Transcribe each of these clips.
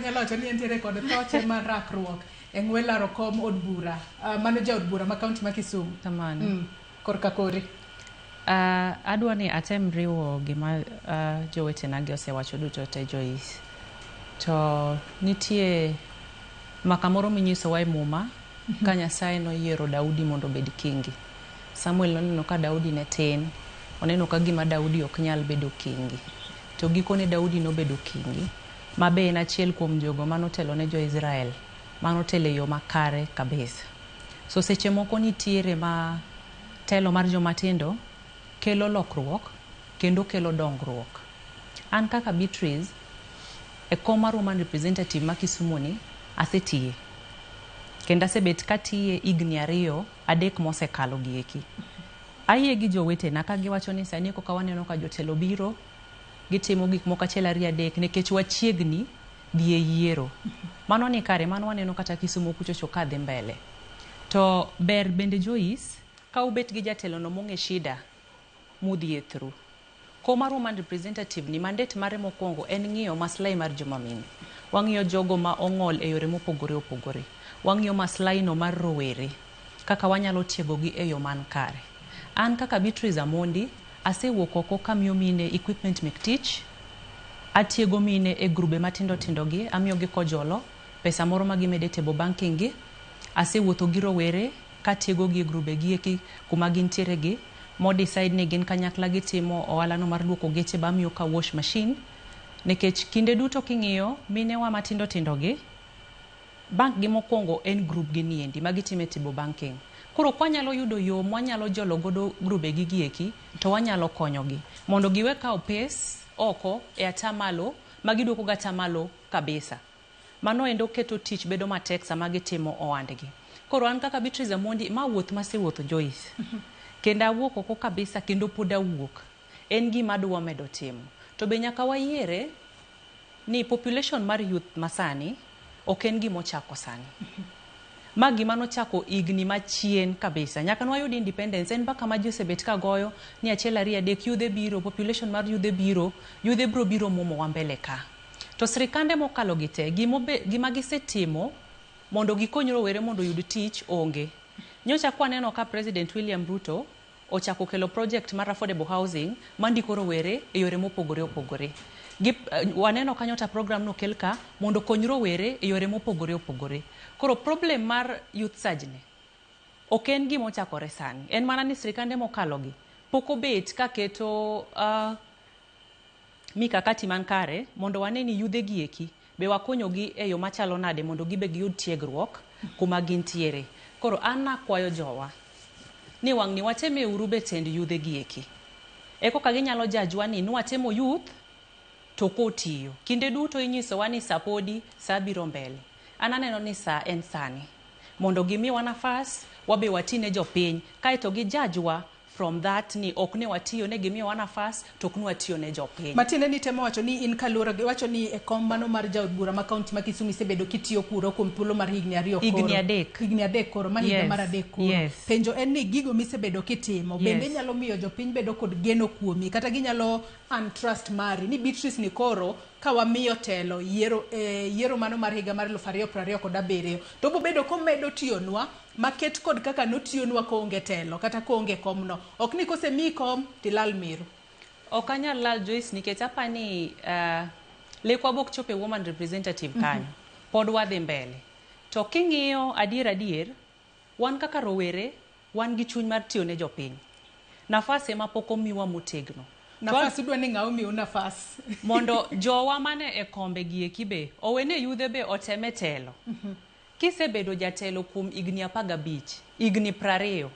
anyalo wacho ni entiere kod thoche mar rakruok e ng'we laro kom od bura. Mano jaod bura ma kaunti ma Kisumu. Kamano. Korka kori. Adwa ni atem riwo gima jowetena gi osewacho duto te, Joyce. To nitie maka moro minyisowa e Muma ka Nyasaye noyiero Daudi mondo obed kingi. Samuel noneno ka Daudi ne tin, oneno ka gima Daudi ok nyal bedo kingi. To gikone Daudi nobedo kingi, ma be en achiel kuom jogo manotelo ne jo-Israel, manotelo e yo makare kabisa. So seche moko nitiere ma telo mar joma tindo kelo lokruok kendo kelo dongruok. An kaka Beatrice, e kom mar woman representative ma Kisumu ni, asetiye. Kendo asebet katiye higni 2, 3 mosekalo gieki. Ayie gi jowetena ka giwacho ni sani koka waneno ka jotelo biro, gitimo gik moko achiel ariyo adek nikech wachiegni dhi e yiero. Mano ni kare, mano waneno kata Kisumu kuchocho ka dhi mbele. To ber bende, Joyce, ka ubet gi jatelo no mong'e shida mudhie through. Kom mar woman representative ni mandate mare mokwongo en ng'iyo maslahi mar joma mine. Wang'iyo jogo ma ong'ol e yore mopogore opogore. Wang'iyo maslahi no mar rowere, kaka wanyalo tiegogi e yo man kare. An kaka Beatrice Amondi, asewuok oko kamiyo mine equipment mek tich, atiego mine e grube matindo tindo gi, amiyogi kojolo, pesa moro ma gimede table banking gi. Asewuotho gi rowere katiegogi e grube gi eki kuma gintiere gi, mo decide ni gin kanyakla gitimo ohala no mar luoko geche ba amiyo car wash machine. Nikech kinde duto king'iyo minewa matindo tindo gi, bank gi mokwongo en group gi niendi ma gitime table banking. Koro kwanyalo yudo yo mwanyalo jolo godo grube gi gieki, to wanyalo konyogi mondo giwe kawo pes oko e atamalo ma giduoko ga atamalo kabisa. Mano endo keto tich bedo matek sama gitimo ohandgi. Koro an kaka Beatrice Amondi, ma wuoth masewuotho, Joyce. Kendo awuok oko kabisa kendo pod awuok. En gima adwa medo timo. To be nyaka wayiere ni population mar youth masani ok en gima ochako sani. Ma gima nochako higni machien kabisa. Nyaka nwayud independence, en mbaka ma ji osebet ka goyo ni achiel ariyo adek yudhe biro, population mar yudhe biro, yudhe biro biro muomowa mbele ka. To sirikande mokalo gi te, gima gisetimo mondo gikony rowere mondo oyud tich onge. Nyocha kwaneno ka President William Ruto ochako kelo project mar affordable housing mandiko rowere e yore mopogore opogore. Waneno kanyo ta program nokel ka mondo okony rowere e yore mopogore opogore. Koro problem mar youth surge ni ok en gima ochakore sani. En mana ni sirikande mokalo gi pok obet ka keto mikakati man kare mondo wane ni yudhe gi eki be wakonyogi e yo machalo nade mondo gibe giyud tiegruok kuma gintiere. Koro an nakwayo jowa ni wang' ni wateme uru be tend yudhe gi eki. Eko ka ginyalo jajwa ni nwatemo youth to kotiyo. Kinde duto inyisowa ni sa podi, sa biro mbele. An aneno ni sa en sani. Mondo gimiwa nafas, wabe watine jopiny, kaeto gijajwa from that ni ok ne watiyo ne gimiyowa nafas to ok ne watiyo ne jopiny. Matiende ni temo wacho ni in kaluwore gi wacho ni e kom mano mar jaod bura ma kaunti ma Kisumu isebedo kitiyo kuro kuom thuolo mar higni 2 koro. Higni 3. Higni 3 koro, ma higa mar 3 koro. Penjo en ni gigo misebedo kitimo bende nyalo miyo jopiny bedo kod geno kuomi kata ginyalo untrust mari ni Beatrice ni koro ka wamiyo telo yiero, yiero mano mar higa mar 2027 to bobedo komedo tiyonwa maket kod kaka notiyonwa koonge telo kata koonge komno. Ok ni kosemiyi kom tilal miru. Ok anyal lal, Joyce, nikech apani lekwa bok chopo e woman representative kanyo. Pod wadhi mbele. To king'iyo adier adier, wan kaka rowere wan gi chuny mar tiyo ne jopiny. Nafas ema pok omiwa motegno. Nafas idwa ni ng'a omiu nafas? Mondo jowa mane e kombe gi eki be owene yudhe be oteme telo. Kisebedo jatelo kuom higni 15, higni 20,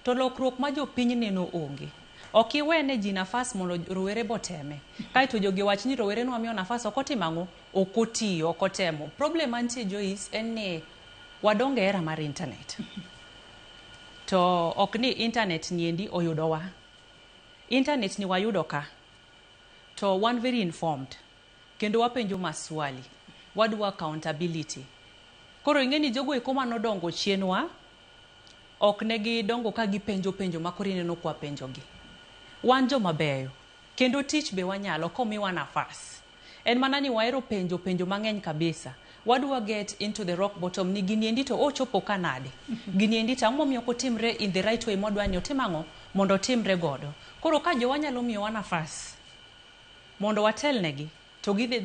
to lokruok ma jopiny neno onge. Ok iwene ji nafas mondo rowere boteme. Kaeto jogi owach ni rowere nwamiyo nafas ok otimo ang'o? Ok otiyo, ok otemo. Problem mantie, Joyce, en ni wadongo e era mar internet. To ok ni internet niendi oyudowa. Internet ni wayudo ka. To wan very informed. Kendo wapenjo maswali. Wadwa accountability. Koro ing'e ni jogo eko manodongo chienwa, ok ne gidongo ka gipenjo penjo ma koro ineno kwa penjogi. Wan joma beyo. Kendo tich be wanyalo komiwa nafas. En mana ni wahero penjo penjo mang'eny kabisa. Wadwa get into the rock bottom ni gini endi to ochopo ka nade? Gini endi to ang'o momiyo ok otimre in the right way mwadwa ni otim ang'o? Mondo otimre godo. Koro ka jowa nyalo miyowa nafas mondo watelnegi to gidhi.